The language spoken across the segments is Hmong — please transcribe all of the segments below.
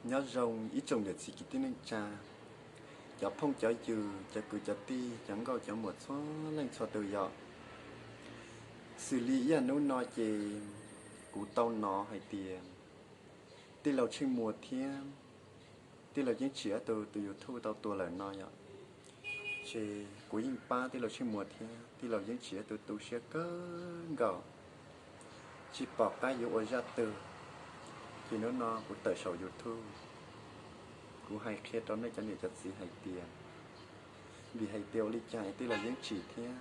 Nyob zoo ib tsoom niam txiv kwv tij neej tsa, cov phooj cov ywg, cov kwv cov tij, cov nkauj cov muam txhua leej txhua tus yom. Xws li ib yam hnub no ces kuv tau hnov hais tias tij laug Tsheej Muas thiab tij laug Yeeb Tsim ob tug tus YouTube tau tuag lawm no yom. Ces kuv yeej pab tij laug Tsheej Muas thiab tij laug Yeeb Tsim ob tug tu siab kawg nkaus, tsis pom qab yuav ua zaj twg. Ces hnub no kuv tawm saum YouTube, kuv hais qhia rau nej cov niam cov txiv hais tias, vim hais tias ua li cas es tij laug Yeeb Tsim thiab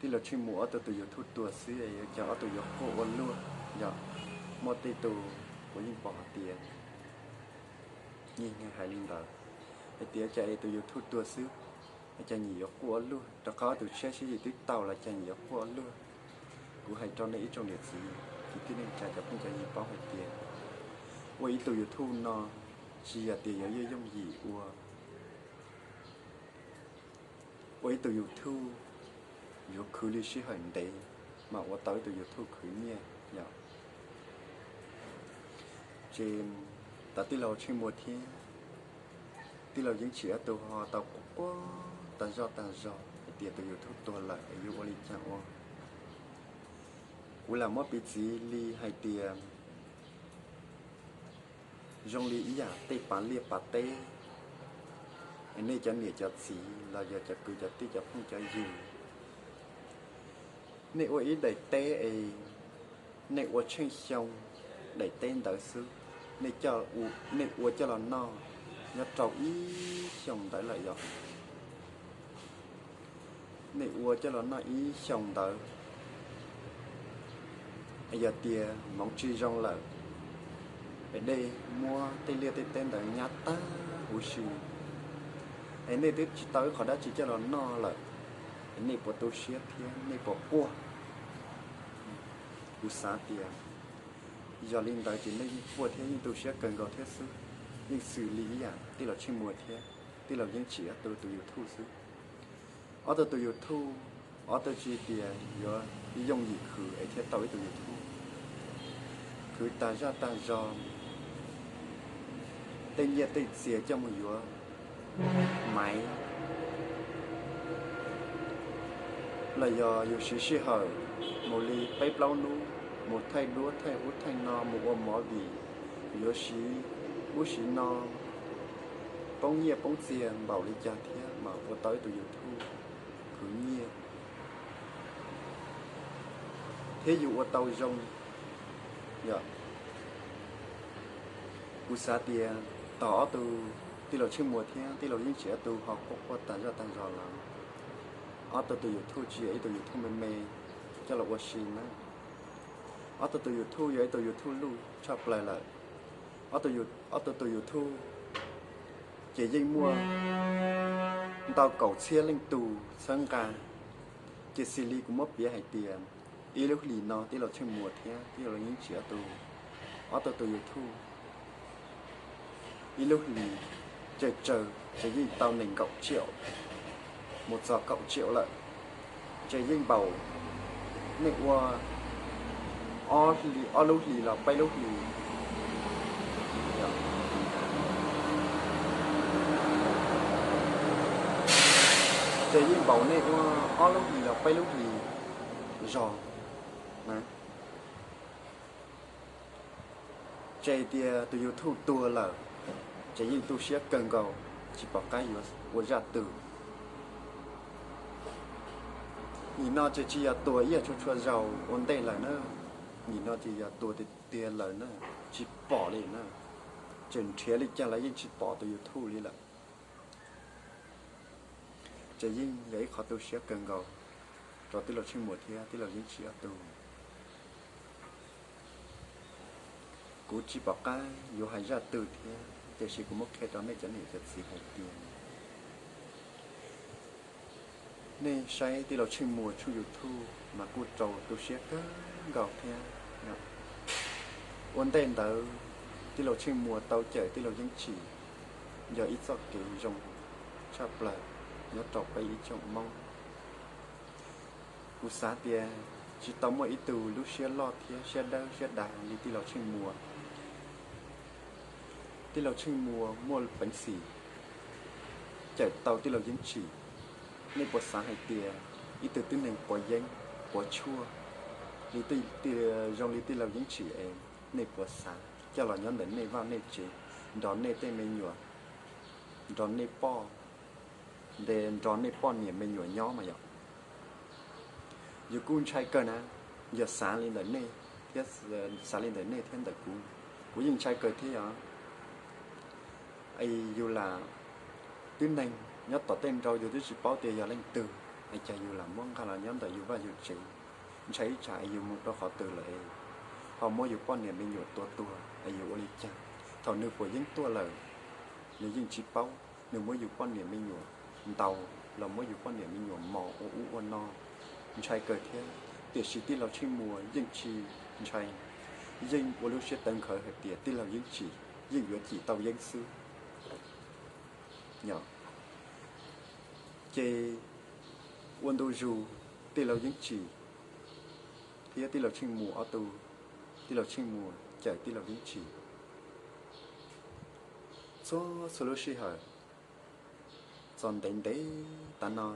tij laug Tsheej Muas ob tug tus YouTube tuag xwb es yuav cas ob tug yuav quaj ua luaj yom. Muaj tej tus kuv yeej pom hais tias, yeej hais li ntawd, hais tias cas es tus YouTube tuag xwb, cas nyias yuav quaj ua luaj, rov qab ob tug tshiab sib yim twb tau los cas nyias yuav quaj ua luaj. Kuv hais rau nej ib tsoom niam txiv kwv tij neej tsa cov phooj cov ywg paub hais tias ua ib tug YouTube no tsis yog tias yuav yooj yooj yim ua. Ua ib tug YouTube yuav khwv li sij hawm ntev mas ua tau ib tug YouTube khwv nyiaj yom. Ces tam tij laug Tsheej Muas thiab tij laug Yeeb Tsim ob tug ho tau quaj quaj tag zoj tag zog hais tias tus YouTube tuag lawm es yuav ua li cas ua. Kuv lam muab piv txwv li hais tias zoo li ib yam tej pav liaj pav teb, es nej cov niam cov txiv los yog cov kwv cov tij cov phooj cov ywg, nej ua ib daim teb es nej ua tsheej xyoo daim teb ntawd xwb, nej ua coj los noj nyob rau ib xyoos ntawd lawm yom. Nej ua coj los noj ib xyoos ntawd, yog tias hmoov tsis zoo lawm, es dej muab tej liaj tej teb ntawd nyab tag huv si, es nej twb tsis tau ib qho dab tsi coj los noj lawm, es nej puas tu siab thiab nej puas quaj? Kuv xav tias yog li ntawd ces nej yeej quaj thiab yeej tu siab kawg nkaus thiab xwb. Yeej xws li ib yam tij laug Tsheej Muas thiab tij laug Yeeb Tsim ob tug tus YouTube xwb. Ob tug tus YouTube, ob tug tsis tias yuav yooj yim khwv es thiaj tau ib tug YouTube. Khwv tag zaj tag zog, tej nyiaj tej txiag coj mus yuav maiv, los yog yus siv sij hawm mus li peb plaub hnub mus thaij duab thaij ub thaij no mus ua movie, yuav siv ub siv no, poob nyiaj poob txiag npaum li cas thiab mas ua tau ib tug YouTube khwv nyiaj thiab yus ua tau zoo. Yog kuv xav tias tos ob tug, tij laug Tsheej Muas thiab tij laug Yeeb Tsim ob tug ho quaj quaj tag zaj tag zog lawm, ob tug tus YouTube tsis yog ib tug YouTube me me coj los ua si na. Ob tug tus YouTube yog ib tug YouTube luj tshaj plaws lawm. Ob tug tus YouTube ces yeej muaj ntau kaum txhiab leej tus txhawb nqa. Ces xws li kuv muab piav hais tias ib lub hlis no tij laug Tsheej Muas thiab tij laug Yeeb Tsim ob tug, ob tug tus YouTube ib lub hlis tsawg tsawg ces yeej tau nees nkaum tsiaum mus txog kaum tsiaum lawm. Ces yeej npaum nej ua ob lub hlis los peb lub hlis, ces yeej npaum nej ua ob lub hlis los peb lub hlis zog na. Ces tias tus YouTube tuag lawm, ces yeej tu siab kawg nkaus, tsis pom qab yuav ua zaj twg. Nim no ces tsis yog tuag ib yam tshua tshua zaus ua ntej lawm na, nim no ces yog tuag tiag tiag lawm na, tsis pom li na, tseem nrhiav li cas los yeej tsis pom tus YouTube li lawm. Ces yeej yog ib qho tu siab kawg nkaus rau tij laug Tsheej Muas thiab tij laug Yeeb Tsim ob tug. Kuv tsis pom qab yuav hais zaj twg thiab, tiam sis kuv muab qhia rau nej cov niam cov txiv hais tias nej saib tij laug Tsheej Muas tshooj YouTube mas kuj rau tu siab kawg nkaus thiab. Ua ntej ntawd tij laug Tsheej Muas tau cawm tij laug Yeeb Tsim yog ib txoj kev zoo tshaj plaws nyob rau peb ib tsoom Hmoob. Kuv xav tias tsis tau muaj ib tug lub siab loj thiab siab dawb siab dav li tij laug Tsheej Muas Tij laug Tsheej Muas muaj peev xwm cawm tau tij laug Yeeb Tsim. Nej puas xav hais tias ib tug tib neeg quav yeeb, quav tshuaj, zoo li tij laug Yeeb Tsim es nej puas xav coj los nyob ntawm nej vaj nej tsev, nrog nej tej me nyuam, nrog nej poj, nte nrog nej poj niam me nyuam nyob mas yog? Yus kuj ntshai kawg na, yog xav li ntawm nej thiab, xav li ntawm nej thiab ntawm kuv, kuv yeej ntshai kawg thiab yog. Es yus lam, tib neeg nyob tom tej nrau yus twb tsis paub tias yog leej twg, es cas yus lam muab nqa los nyob ntawm yus vaj yus tsev, ntshai ib tsam es yus mus rau qhov twg lawm es ho muab yus poj niam me nyuam tua tuag es yus ua li cas? Thaum nws puas yeeb tuaj lawm, nws yeej tsis paub, nws muab yus poj niam me nyuam ntaus los muab yus poj niam me nyuam mos ua ub ua no, ntshai kawg thiab. Tiam sis tij laug Tsheej Muas yeej tsis ntshai, yeej ua lub siab tawv nkhawv hais tias tij laug Yeeb Tsim yeej yuav cim tau yeeb xwb. Ces ua ntu zus, tij laug Yeeb Tsim thiab tij laug Tsheej Muas ob tug, tij laug Tsheej Muas cawm tij laug Yeeb Tsim txhua txhua lub sij hawm. Txog ntev ntev tav no,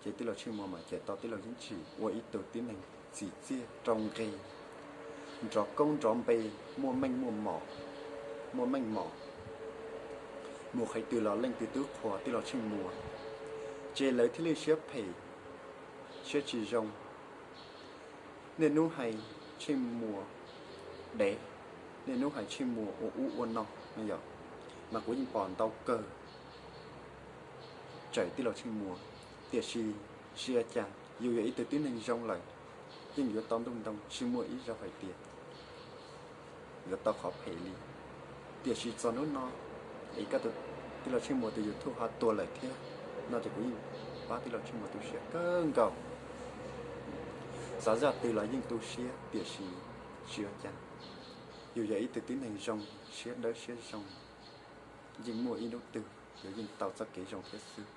ces tij laug Tsheej Muas mam cawm tau tij laug Yeeb Tsim ua ib tug tib neeg txim txiaj rau nqi, nrov koob nrov npe, muaj meej muaj mom, muaj meej mom, mus qhov twg los leej twg twb qhuas tij laug Tsheej Muas, ces lawv thiaj li siab phem, siab tsis zoo. Niaj hnub hais Tsheej Muas dev, niaj hnub hais Tsheej Muas ua ub ua no, yog, mas kuv yeej pom ntau kawg tsawm tij laug Tsheej Muas. Tiam sis, tsis ua cas, yus yog ib tug tib neeg zoo lawm, yeej yuav tau ntuj ntoo, tsis muaj ib zaug hais tias yuav tau qhov phem li. Tiam sis txog hnub no, es koj tus, tij laug Tsheej Muas tus YouTube ho tuag lawm thiab no ces kuv yeej pab tij laug Tsheej Muas tu siab kawg nkaus. Xav zaj twg los yeej tu siab, tiam sis tsis ua cas, yus yog ib tug tib neeg zoo, siab dawb siab zoo, yeej muaj ib hnub twg yuav yeej tau txoj kev zoo thiab xwb.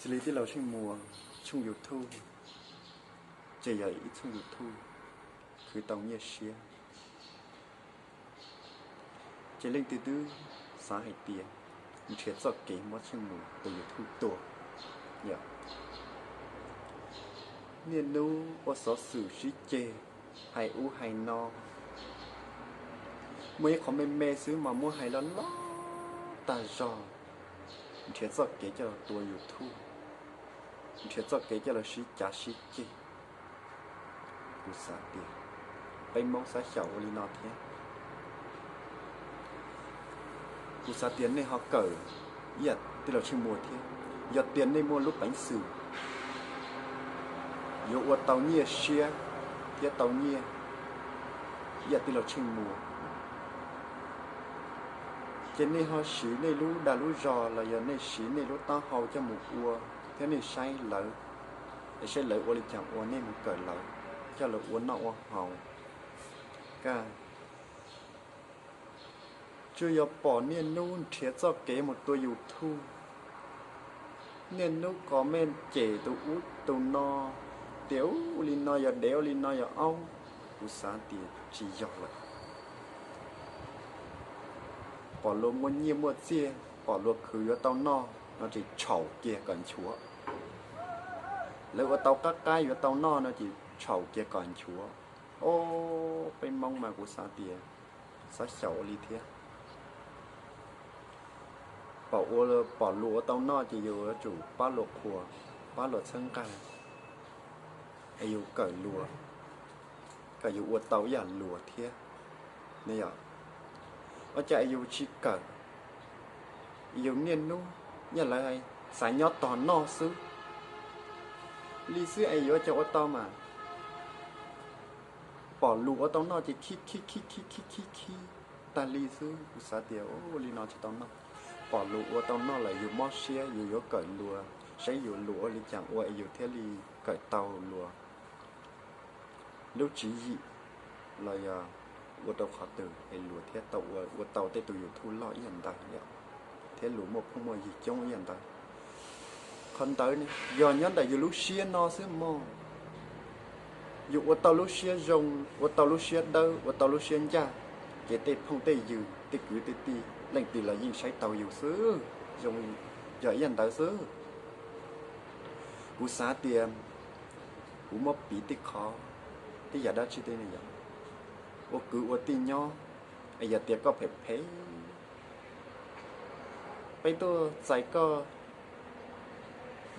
Xws li tij laug Tsheej Muas tshooj YouTube, ces yog ib tshooj YouTube khwv tau nyiaj siab. Ces leej twg twb xav hais tias nrhiav txoj kev muab Tsheej Muas tus YouTube tua, yog, niaj hnub ua xov xwm sib ceg, hais ub hais no, muaj ib qho me me xwb mas muab hais loj loj tag zog, nrhiav txoj kev coj los tua YouTube, nrhiav txoj kev coj los sib cav sib ceg. Kuv xav tias peb Hmoob xav xyaum ua li no thiab. Kuv xav tias nej ho kawm ib yam tij laug Tsheej Muas thiab. Yog tias nej muaj lub peev xwm yuav ua tau nyiaj siab thiab tau nyiaj ib yam tij laug Tsheej Muas, ces nej ho siv nej lub dag lub zog los yog nej siv nej lub taub hau coj mus ua, thiab nej saib lawv, es saib lawv ua li cas ua, nej mus kawm lawv, coj lawv ua noj ua haus. Kaj tsuas yog pom niaj hnub nrhiav txoj kev mus tua YouTube, niaj hnub comment cem tus ub tus no, tias ua li no yog dev, ua li no yog aub. Kuv xav tias tsis yog lawm. Pom luag muaj nyiaj muaj txiaj, pom luag khwv yuav tau noj no ces tshaum kiag kom nchuav. Lawv ua tau qab qab yuav tau noj no ces tshaum kiag kom nchuav. Ob peb Hmoob mas kuv xav tias xav xyaum ua li thiab. Pom ua, pom luag ua tau noj ces yus yuav tsum pab luag qhuas, pab luag txhawb nqa, es yus kawm luag, kom yus ua tau ib yam luag thiab. Yog ua cas es yus tsis kawm, yus niaj hnub yog lawv hais xav nyob tog noj xwb li xwb es yuav ua cas ua tau mas. Pom luag ua tau noj ces khib khib khib khib khib khib khib tag li xwb. Kuv xav tias ua li no tsis tau noj. Pom luag ua tau noj lawm yus mob siab, yus yuav kawm luag, saib yus luag ua li cas ua es yus thiaj li kawm tau luag lub tswv yim los yog ua rau qhov twg es luag thiaj tau ua, ua tau tej tus YouTube loj ib yam ntawd thiab luag muaj phooj muaj ywg coob ib yam ntawd. Qhov ntawd yog nyob ntawm yus lub siab no xwb mog. Yus ua tau lub siab zoo, ua tau lub siab dawb, ua tau lub siab ncaj, Ces tej phooj tej ywg, tej kwv tej tij, leej twg los yeej saib taus yus xwb, zoo yog ib yam ntawd xwb. Kuv xav tias kuv muab piv tej qhov, tej yam dab tsi tej ne yom, ua kwv ua tij nyob, es yog tias koj phem phem, peb tuaj txais koj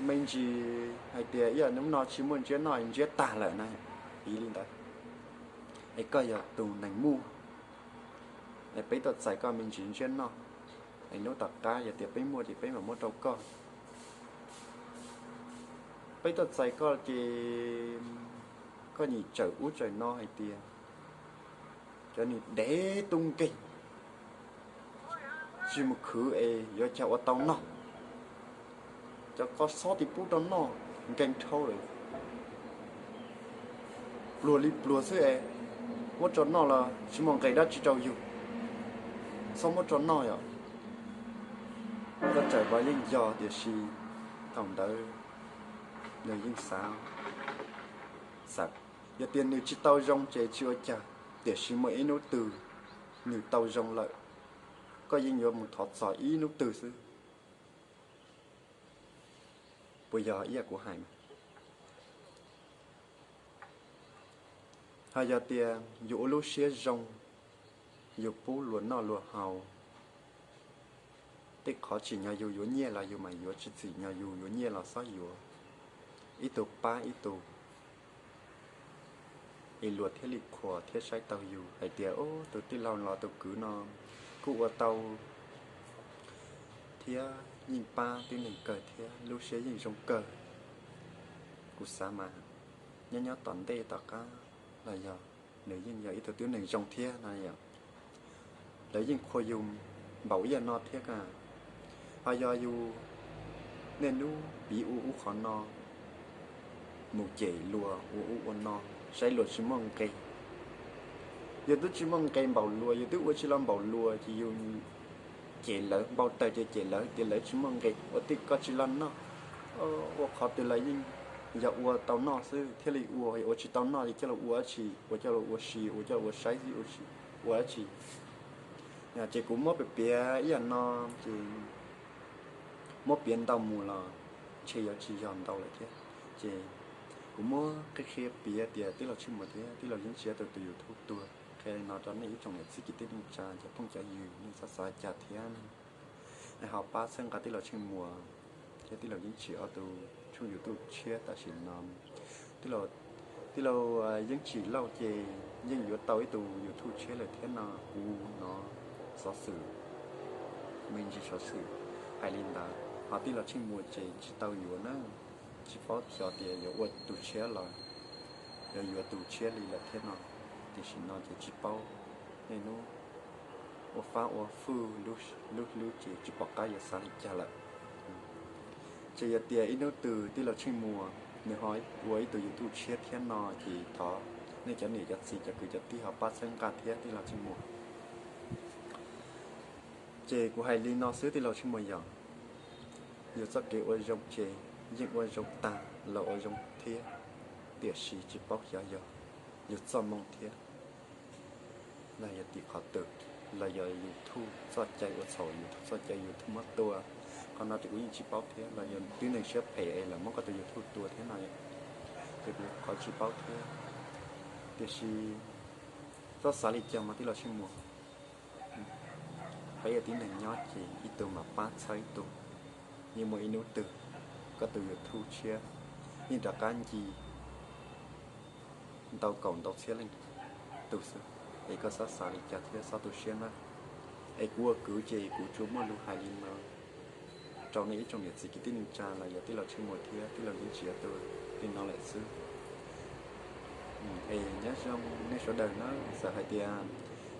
me ntsis hais tias ib yam hnub no tsis muaj ntsiab noj, ntsiab tag lawm na, piv li ntawd, es koj yog tus neeg muaj, es peb tuaj txais koj me ntsis ntsiab noj, es hnub tom qab yog tias peb muaj ces peb mam muab rau koj. Peb tuaj txais koj ces koj nim tsawm ub tsawm no hais tias cov nws dev tub nkeeg, tsis mus khwv es yuav cas ua tau noj. Cov koj xob tis pub rau noj nkeeg dhau lawm, pluag li pluag xwb es muab rau noj los tsis muaj nqis dab tsi rau yus, xob muab rau noj yom. Koj tsawm mas yeej yog, tiam sis thaum ntawd nws yeej xav, xav, yog tias nws tsis tau zoo ces tsis ua cas, tiam sis muaj ib hnub twg nws tau zoo lawm, koj yeej yuav mus thov txog ib hnub twg xwb. Puas yog ib yam kuv hais? Ho yog tias yus ua lub siab zoo, yus pub luag noj luag haus, tej qhov tsim nyog yus yuav nyiaj los yus mam yuav, tsis tsim nyog yus yuav nyiaj los xob yuav, ib tug pab ib tug, es luag thiaj li qhuas thiab saib taus yus hais tias, ub, tus tij laug los tus kwv no kuj ua tau thiab yeej pab tib neeg kawg thiab lub siab yeej zoo kawg. Kuv xav mas nyob nyob tom ntej tom qab los yog nws yeej yog ib tug tib neeg zoo thiab no yom. Lawv yeej qhuas yus npaum ib yam no thiab ka. Ho yog yus niaj hnub piv ua ub qhov no, mus cem luag ua ub ua no, saib luag tsis muaj nqis. Yus twb tsis muaj nqis npaum luag, yus twb ua tsis los npaum luag ces yus cem lawv npau taws ces cem lawv tias lawv tsis muaj nqis, ua tij koj tsis los noj. Ua qhov twg los yeej yog ua tau noj xwb thiaj li ua, ua tsis tau noj ces coj los ua dab tsi, ua coj los ua si, ua coj los ua saib xwb, ua dab tsi. Ces kuv muab piav piav ib yam no, ces muab piav ntau mus los ntshe yuav tsis yog ntau lawm thiab. Ces kuv muab qhib qhia piav tias tij laug Tsheej Muas thiab tij laug Yeeb Tsim ob tug tus YouTube tuag, qhia li no rau nej ib tsoom niam txiv kwv tij neej tsa cov phooj cov ywg nej xav xav cas thiab, ho pab txhawb nqa tij laug Tsheej Muas thiab tij laug Yeeb Tsim ob tug tshooj YouTube tshiab tam sim no. Tij laug Yeeb Tsim Lauj ces yeej yuav tau ib tug YouTube tshiab lawm thiab no, kuv hnov xov xwm, me ntsis xov xwm hais li ntawd. Ho tij laug Tsheej Muas ces tsis tau yuav na, tsis paub xyov tias yuav ua tus tshiab los yuav yuav tus tshiab li lawm thiab no, tiam sis no ces tsis paub, niaj hnub ua fab ua fwj, lub hlwb ces tsis pom qab yuav xav li cas lawm. Ces yog tias ib hnub twg tij laug Tsheej Muas nws ho ua ib tug YouTube tshiab thiab no ces thov nej cov niam cov txiv cov kwv cov tij ho pab txhawb nqa thiab tij laug Tsheej Muas. Ces kuv hais li no xwb tij laug Tsheej Muas yom, yus txoj kev ua zoo ces yeej ua zoo tag los ua zoo thiab, tiam sis tsis paub xyov yog yus txoj moo thiab los yog tim qhov twg, los yog YouTube txoj cai ua txhaum, YouTube txoj cai YouTube muab tua. Qhov no ces kuv yeej tsis paub thiab, los yog tib neeg siab phem es lawv muab koj tus YouTube tua thiab no, ces kuv qhov tsis paub thiab. Tiam sis txhob xav li cas mas tij laug Tsheej Muas, peb yog tib neeg nyob ces ib tug mam pab txhawb ib tug. Yeej muaj ib hnub twg koj tus YouTube tshiab yeej rov qab nce ntau kaum ntau txhiab leej tus xwb, es koj txhob xav li cas thiab txhob tu siab na. Es kuv ua kwv ces kuv tsuas muaj lus hais li no rau nej ib tsoom niam txiv kwv tij neej tsa los yog tij laug Tsheej Muas thiab tij laug Yeeb Tsim ob tug li no lawm xwb. Es nyob zoo nej sawv daws na, txawm hais tias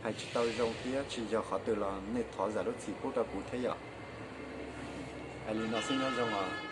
hais tsis tau zoo thiab tsis yog qhov twg los nej thov zam lub txim pub rau kuv thiab yom. Hais li no xwb, nyob zoo os.